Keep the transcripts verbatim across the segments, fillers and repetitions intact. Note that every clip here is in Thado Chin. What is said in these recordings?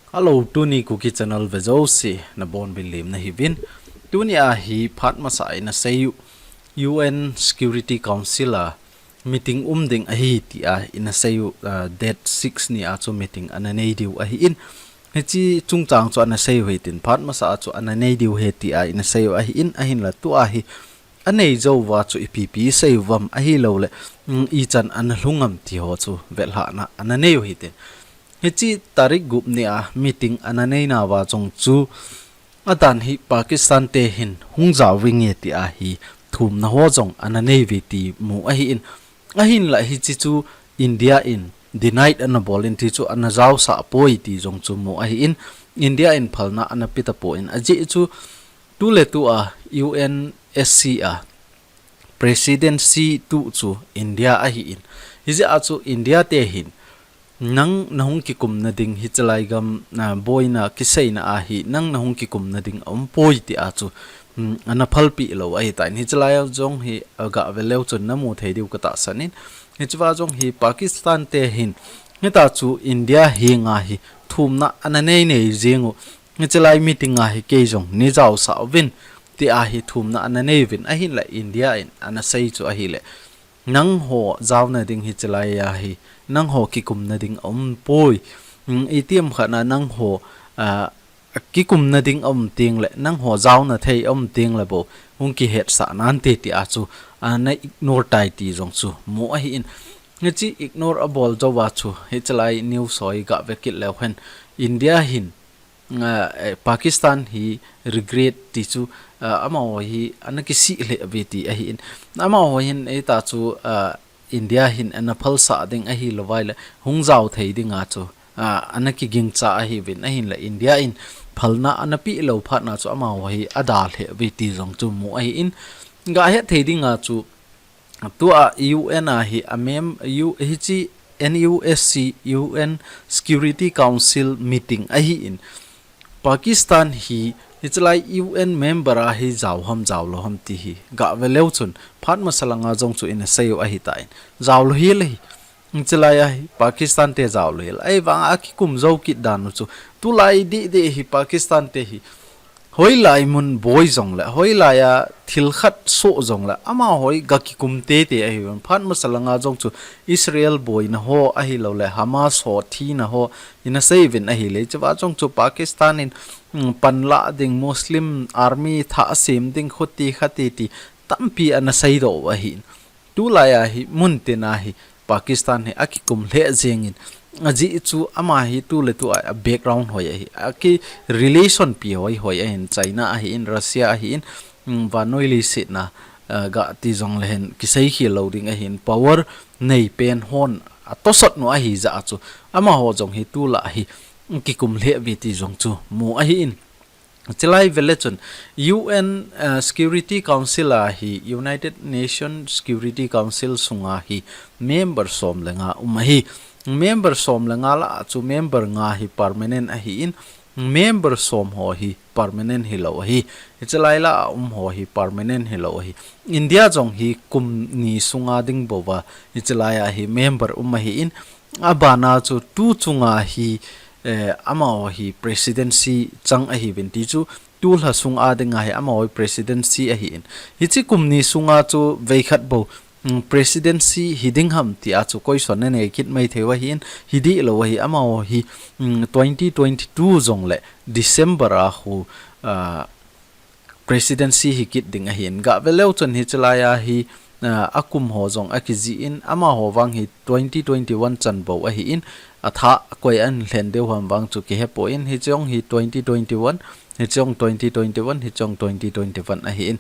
Hello, tuni Kuki Channel vejouse nabonuvin lemna hiuvin. Tuni a hi phat masa a ina seiyu U N Security Council a meeting um ding ahi tia ina seiyu, ah, date six ni a chu meeting ana nei diu ahin. Hiche chungchang chu ana seiyu hitin, phat masa a chu ana nei diu ahi tia ina seiyu ahin, ahinla tua hi anei jouva chu ipi ipi seiyu vam ahilouleh, um, ichan ana lhung am ti ho chu vetlhahna ana neiyu hitin. Hiche tarik gup ni a meeting ana nei nauva jong chu adan hi Pakistan te hin hung jao vinge tia hi thumna ho jong ana neiuve ti mu ahin. Ahinla hiche chu India in denied ana bol in ti chu ana jaosah poi ti jong chu mu ahin. India in phalna ana pe tapon ajeh chu tuletu a U N S C a presidency tu chu India ahin. Hijeh a chu India te hin nang nahung kikumna ding hichelai gam, ah, boina kiseina a hi nang nahung kikumna ding aum poi tia chu, um, ana phalpeh lou ahitan. Hichelai jong hi, ah, gah veleu chun namu thei diu katahsan in. Hichea jong hi Pakistan te hin hitia chu India henga hi thumna ana nei nei jingu. Hichelai meeting a hi kei jong nei jaosah uvin tia hi thumna ana neiuvin ahinla India in ana sei chu ahile. Nangho jaona ding hichelai a hi, nangho kikumna ding aum poi. Um, itiham khat na nangho, ah, kikumna ding aum tengle, nangho jaona thei aum tengle bou hung kihetsah nante tia chu, ah, ana ignore tai ti jong chu mu ahin. Hiche ignore abol jouva chu, hichelai news ho hi gah ve kit leu hen India hin, ah, eh, Pakistan hi regret ti chu, ah, amaho hi ana kisih lheh uve ti ahin. Amaho hin hitia chu, ah, India hin ana phalsah ding ahilou vaile hung jao thei dinga chu, ah, ana kigingcha ahiuvin ahinla India in phalna ana pe lou phat na chu amaho hi adalheh uve ti jong chu mu ahin. Gah het thei dinga chu tua U N a hi a mem-, U-, hiche N U S C U N Security Council meeting ahin. Pakistan hi hichelai U N member a hi jao ham jao lou ham ti hi gah veleu chun phat masa langa jong chu ina seiyu ahitan. Jao lou hel ahi. Hichelai a hi Pakistan te jao lou hel. Ahivanga akikum jou kit dan u chu. Tulai deh deh hi Pakistan te hi hoilai mun boi jongle, hoilai a thil khat soh jongle, amaho hi gah kikum teitei ahiuvin. Phat masa langa jong chu Israel boina ho ahilouleh Hamas ho thina ho ina seiuvin ahile. Hichea jong chu Pakistan in, um, panla ding Muslim army thah asem ding khuti khati ti tampi ana seidoh u ahin. Tulai a hi mun tina hi Pakistan hi akikum lheh jengin. Ajeh chu ama hi tuletu a, a background hoi ahi. Aki relation pi hoi hoi ahin, China ahin, Russia ahin, um, vannoi leiset na, ah, gah ti jongle hin kisei khel lou ding ahin, power nei pen hon atosot nu ahijeh a chu. Amaho jong hi tulai hi kikum lheh uve ti jong chu mu ahin. Hichelai vele chun U N, ah, Security Council a hi United Nations Security Council sunga hi member som le nga um ahi. Member som le nga lah a chu member nga hi permanent ahin, member som ho hi permanent hilou ahi. Hichelai lah a um ho hi permanent hilou ahi. India jong hi kum ni sunga ding bouva hichelai a hi member um ahin, abana chu tu chunga hi, eh, amaho hi presidency chang ahiuvin ti chu, tulha sunga dinga hi amaho hi presidency ahin. Hiche kum ni sunga chu veikhat bou, um, presidency hi ding ham tia chu koison anei kit mai thei u ahin, hi dih lou ahi. Amaho hi, um, twenty twenty-two jongle December a khu, ah, presidency hi kit ding ahin. Gah veleu chun hichelai a hi, ah, akum ho jong akijih in, amaho vang hi twenty twenty-one chan bou ahin, athah koi ahin lhen diu ham vang chu kihepon, hiche jong hi twenty twenty-one, hiche jong twenty twenty-one, hiche jong twenty twenty-one ahin.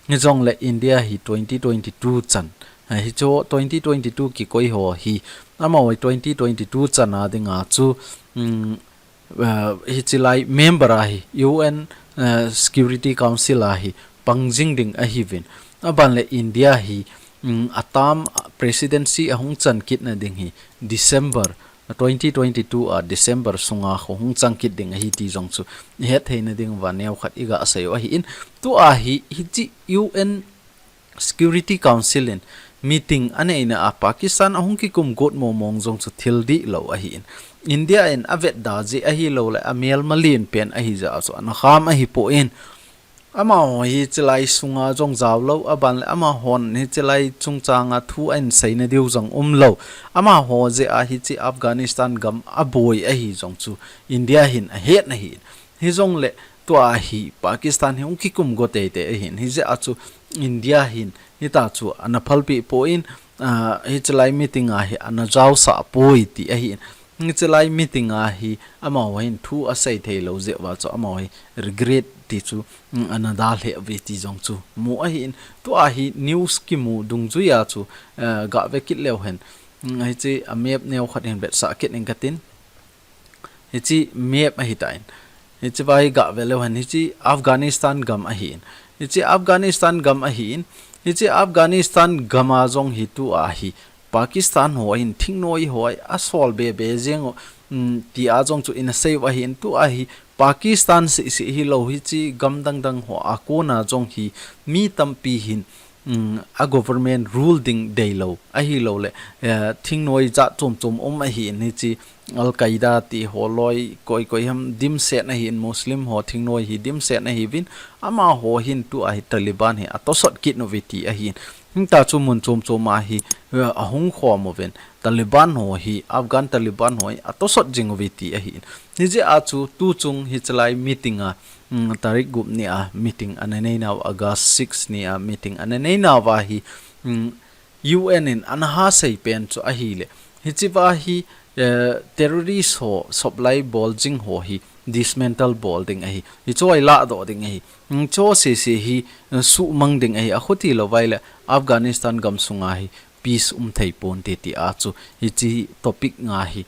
Hijongle India hi twenty twenty-two chan. Ah, hiche twenty twenty-two kikoi ho hi, amaho hi twenty twenty-two chan a dinga chu, um, ah, hichelai member a hi U N, ah, Security Council a hi pang jing ding ahiuvin. Aban le India hi, um, atam presidency ahung chan kit na ding hi December twenty twenty-two a December sunga khu hung chang kit ding ahi ti jong chu ihet theina diuva neokhat iga seiyu ahin. Tua hi hiche U N Security Council in meeting aneina a Pakistan ahung kikum got mong mong jong chu thil dihlou ahin. India in avetda jeh ahilouleh amelma lenpen ahi jeh a chu ana kham ahipoi. Amaho hi hichelai sunga jong jaolou, aban le amahon hichelai chungchanga thu ahin seina diu jong umlou. Amaho jeh a hiche Afghanistan gam aboi ahi jong chu India hin ahet ahi. Hijongle tua hi Pakistan hi hung kikum go teitei ahin. Hijeh a chu India hin hitia chu ana phalpeh poi, ah, hichelai meeting a hi ana jaosah poi ti ahin. Hichelai meeting a hi amaho hin thu asei theilou jeh uva chu amaho hi regret ti chu, mm, ana dalheh uve ti jong chu mu ahin. Tua hi news kimu dungjuia chu, eh, gave kit leu hen. Mm, hiche a map neokhat hin vetsah kit inge katin. Hiche map ahitan. Hichea hi gave leu hen, hiche Afghanistan gam ahin. Hiche Afghanistan gam ahin. Hiche Afghanistan gama jong hi tua hi Pakistan ho hin thingnoi ho asol bebe jeng u, mm, tia jong chu ina sei u ahin. Tua hi Pakistan seh seh hilou, hiche gam dang dang ho a kona jong hi mi tampi hin, mm, a government rule ding deilou ahilouleh, eh, thingnoi jat chom chom um ahin, hiche Al Qaeda ti ho loi koi koi ham dimset ahin, Muslim ho thingnoi hi dimset ahiuvin, amaho hin tua hi Taliban hi atosot kit uve ti ahin. Hitia chu mun chom chom a hi, eh, ahung khom uvin, Taliban ho hi, Afghan Taliban ho hi atosot jing uve ti ahin. Hijeh a chu tuchung hichelai meeting a, mm, tarik gup nia meeting ana neinau, August six nia meeting ana neinauva hi, mm, U N in ana hasei pen chu ahile, hichea hi, eh, terrorist ho supply bol jing ho hi dismantle bol ding ahi, hichu hi lahdoh ding ahi, mm, hichu seh seh hi, eh, suhmang ding ahi, akhuti lou uva ahile Afghanistan gam sunga hi peace um thei ponte tia chu hiche topic nga hi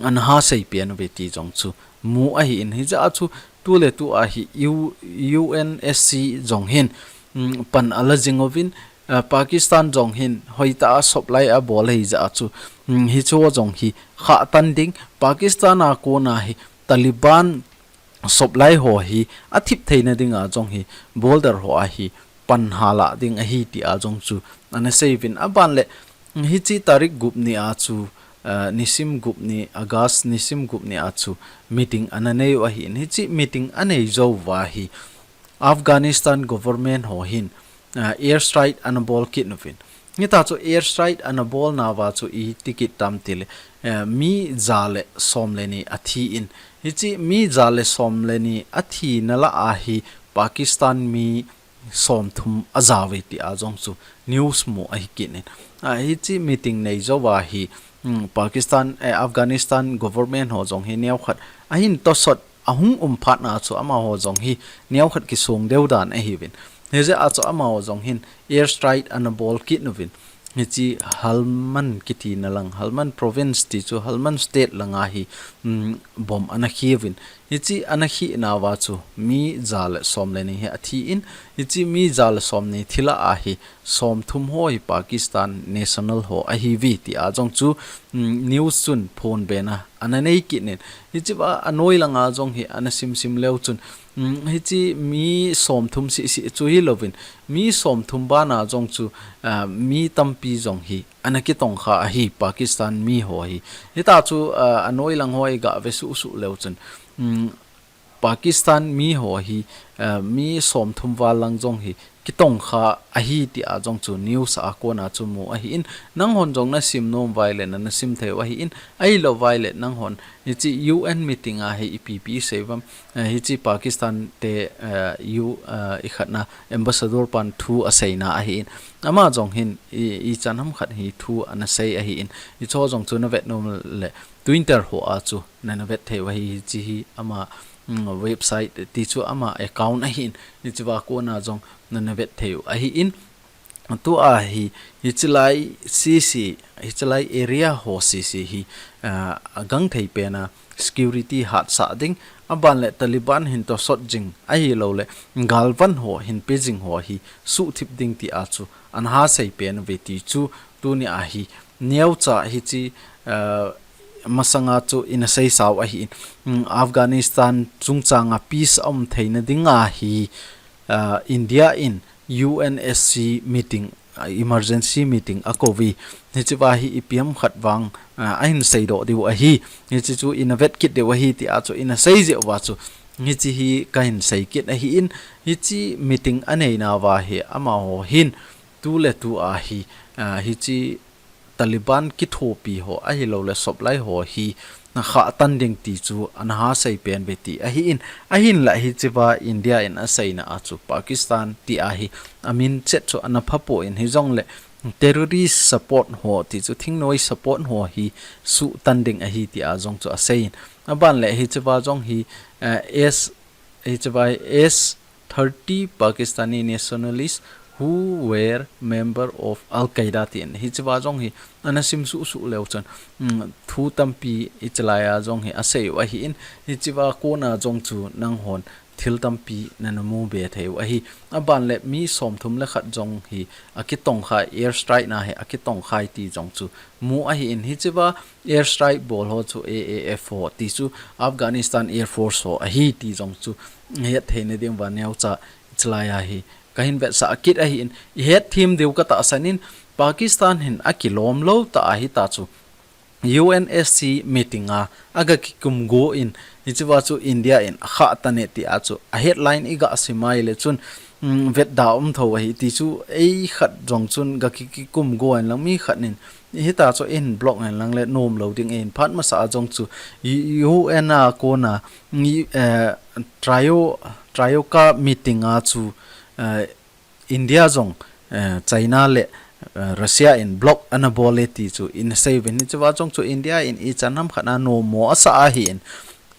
ana hasei pen uve ti jong chu mu ahin. Hijeh a chu tuletua hi U-, U N S C jong hin, mm, pan ala jing uvin, eh, Pakistan jong hin hoitah a supply abol ahi jeh a chu, mm, hichu jong hi khahtan ding, Pakistan a kona hi Taliban supply ho hi athip theina dinga jong hi border ho a hi pan halah ding ahi tia jong chu ana sei uvin, aban le hiche tarik gup nia chu, eh, nisim gup ni, August nisim gup nia chu meeting ana nei u ahin. Hiche meeting anei jou uva hi Afghanistan government ho hin, ah, air strike ana bol kit uvin. Hitia chu air strike ana bolnauva chu iti kit tam tile, eh, mi ja le som le ni athin. Hiche mi ja le som le ni athina lah a hi Pakistan mi somthum ajao uve tia jong chu news mu ahi kit in. Ah, hiche meeting nei jouva hi, mm, Pakistan, eh, Afghanistan government ho jong hi neokhat ahin tosot ahung um phat na chu amaho jong hi neokhat kisong deu dan ahiuvin. Hijeh a chu amaho jong hin air strike ana bol kit uvin. Hiche Helmand kiti na lang, Helmand province ti chu Helmand state langa hi, mm, bomb ana khi uvin. Hiche ana khi nauva chu mi ja le som le ni hi athin, hiche mi ja le som ni thi lah a hi somthum ho hi Pakistan national ho ahiuve tia jong chu, mm, news chun phonbe na ana nei kit in. Hichea anoi langa jong hi ana simsim leu chun, mm, hiche mi somthum seh seh chu hilouvin, mi somthum bana jong chu, ah, mi tampi jong hi ana kitongkha ahi, Pakistan mi ho hi. Hitia chu, ah, anoi lang ho hi gave suh suh leu chun, mm, Pakistan mi ho hi, ah, mi somthum val lang jong hi kitongkha ahi tia jong chu news a kona chu mu ahin, nanghon jong nasim nom uva ahile nana sim thei u ahin, ahilou uva ahile nanghon hiche U N meeting a hi ipi ipi isei uvam, eh, hiche Pakistan te, eh, U, eh, ikhatna ambassador pan thu aseina ahin, ama jong hin i, ichan ham khat hi thu ana sei ahin, hichu jong chu navet nom le Twitter ho a chu nana vet thei u ahi, hiche hi ama, mm, website ti chu ama account ahin, hichea kona jong nana vet thei u ahin. Tua hi, hichelai sese, hichelai area ho sese hi, ah, agangthei pena security hatsah ding, aban le Taliban hin tosot jing, ahilouleh galvan ho hin pe jing ho hi suhthip ding tia chu ana hasei pen uve ti chu tunia hi neocha hiche, ah, masanga chu ina seisau ahin, mm, Afghanistan chungchanga peace aum theina dinga hi, ah, India in U N S C meeting emergency meeting akou ve. Hiche va hi ipi ham khat vang ahin seidoh diu ahi. Hiche chu ina vet kit diu ahi tia chu ina sei jeh uva chu hiche hi kahin sei kit ahin, hiche meeting anei nauva hi amaho hin tuletu a hi hiche Taliban kithopi ho ahilouleh soplai ho hi nakhah tan ding ti chu ana ha sei pen ve ti ahin, ahinlah hiche va India in aseina a chu Pakistan tia hi amin chet chu ana phapon hijongleh terrorist support ho ti chu thingnoi support ho hi suh tan ding ahi tia jong chu aseiyin, aban leh hiche va jong hi S hiche va S thirty Pakistani nationalists who were member of Al Qaeda tin hiche va jong hi ana sim suh suh leu chun thu tampi hiche lai a jong hi asei u ahin, hiche va kona jong chu nanghon thil tampi nana mu be thei u ahi. Aban leh mi somthum le khat jong hi akitongkhai, air strike na hi akitongkhai ti jong chu mu ahin, hiche va air strike bol ho chu A A F ho ti chu Afghanistan Air Force ho ahi ti jong chu ihet theina diuva neocha hiche lai a hi kahin vetsah kit ahin, ihet them diu katahsan in Pakistan hin akilom lou tah ahi ta chu U N S C meeting a aga kikum go in hiche va chu India in akhah tan e tia chu a headline iga sim a ahileh chun vetda um tho ahi ti chu ei khat jong chun ga ki, kikum go in lang mi khat nin hita chu in block in lang le nom lou ding in phat masa a jong chu U N a kona trio trio ka meeting a chu India jong China le Russia in block ana bol e ti chu ina sei uvin, hiche va jong chu India in ichan ham khat a nom mo asah ahin,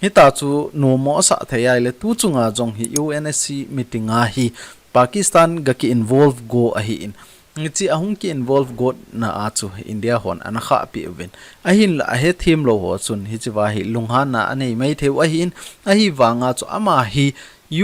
hita chu nom mo asah thei ahileh tu chunga jong hi U N S C meeting a hi Pakistan ga ki involve go ahin, hiche ahung ki involve go na a chu India hon ana khah pi uvin, ahinlah ahet them lou ho chun hiche va hi lunghanna anei mai thei u ahin, ahivanga chu ama hi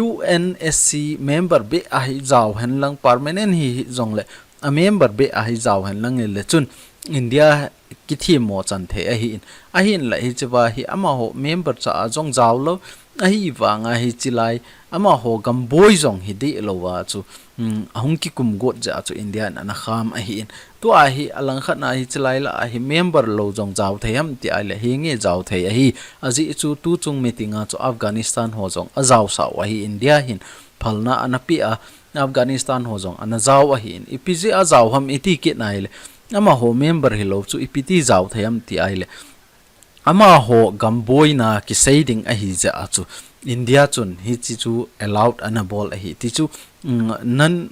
U N S C member beh ahi jao hen lang permanent hi, hijongleh a member beh ahi jao hen lang le chun India kithem mo chan thei ahin, ahinlah hiche va hi amaho member cha a jong jao lou, ahivanga hiche lai amaho gamboi jong hi deh lou a chu ahung kikum got jeh a chu India in ana kham ahin, tua hi alangkhat na hiche lai lah a hi member lou jong jao thei ham ti ahileh hi nge jao thei ahi, ajeh chu tu chung meeting a chu Afghanistan ho jong ajaosah u ahi, India hin phalna ana pe a, Afghanistan ho jong ana jao ahin, ipi jeh a jao ham iti kit na ahileh amaho member hilou chu ipi ti jao thei ham ti ahileh amaho gamboina kisei ding ahi jeh a chu India chun hiche chu allowed ana bol ahi ti chu nan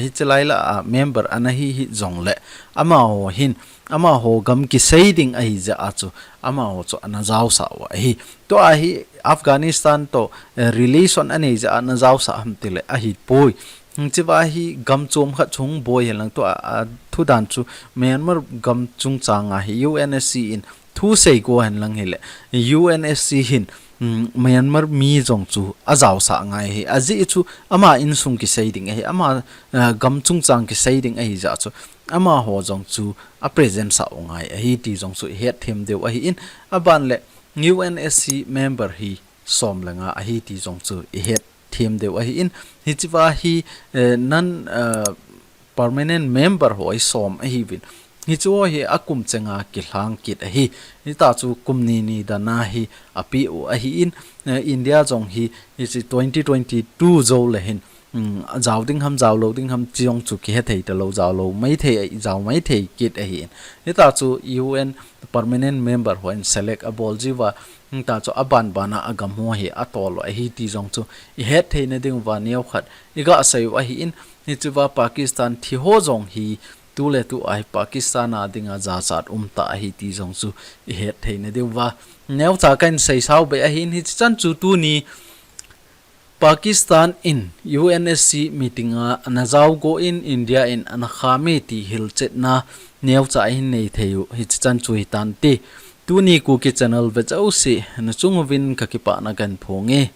hiche lai lah a member ana hi hijongleh amaho hin amaho gam kisei ding ahi jeh a chu amaho chu ana jaosah u ahi. Tua hi Afghanistan toh relation anei jeh a ana jaosah ham tileh ahipoi. Hiche va hi gam chom khat chung boi hen lang tua thudan chu Myanmar gam chungchang a hi U N S C in thu sei go hen lang hileh U N S C hin Myanmar mi jong chu ajaosah ngai ahi, ajeh chu ama insung kisei ding ahi, ama gam chungchang kisei ding ahi jeh a chu amaho jong chu a present sah u ngai ahi ti jong chu ihet them diu ahin, aban leh U N S C member hi som le nga ahi ti jong chu ihet them diu ahin, hiche va hi non permanent member ho hi som ahiuvin, hiche ho hi akum chenga kilhang kit ahi, hita chu kum ni ni dan a hi ape u ahin, India jong hi hiche twenty twenty two jou le hin ajao ding ham jao lou ding ham ti jong chu kihe thei talou, jao lou mai thei, jao mai thei kit ahin, hita chu U N permanent member ho in select abol jiuva, hita chu aban ban a agam ho hi atol u ahi ti jong chu ihet theina diuva neokhat iga sei u ahin, hiche va Pakistan thi ho jong hi tuletu a hi Pakistan a dinga jachat umtah ahi ti jong chu ihet theina diuva neocha kahin seisau be ahin, hiche chan chu tuni Pakistan in U N S C meeting a ana jao go in India in ana kham e ti hilchetna neocha ahin nei thei u hiche chan chu hitante. Tuni Kuki channel ve jouse nachung uvin kakipana kahin phonge.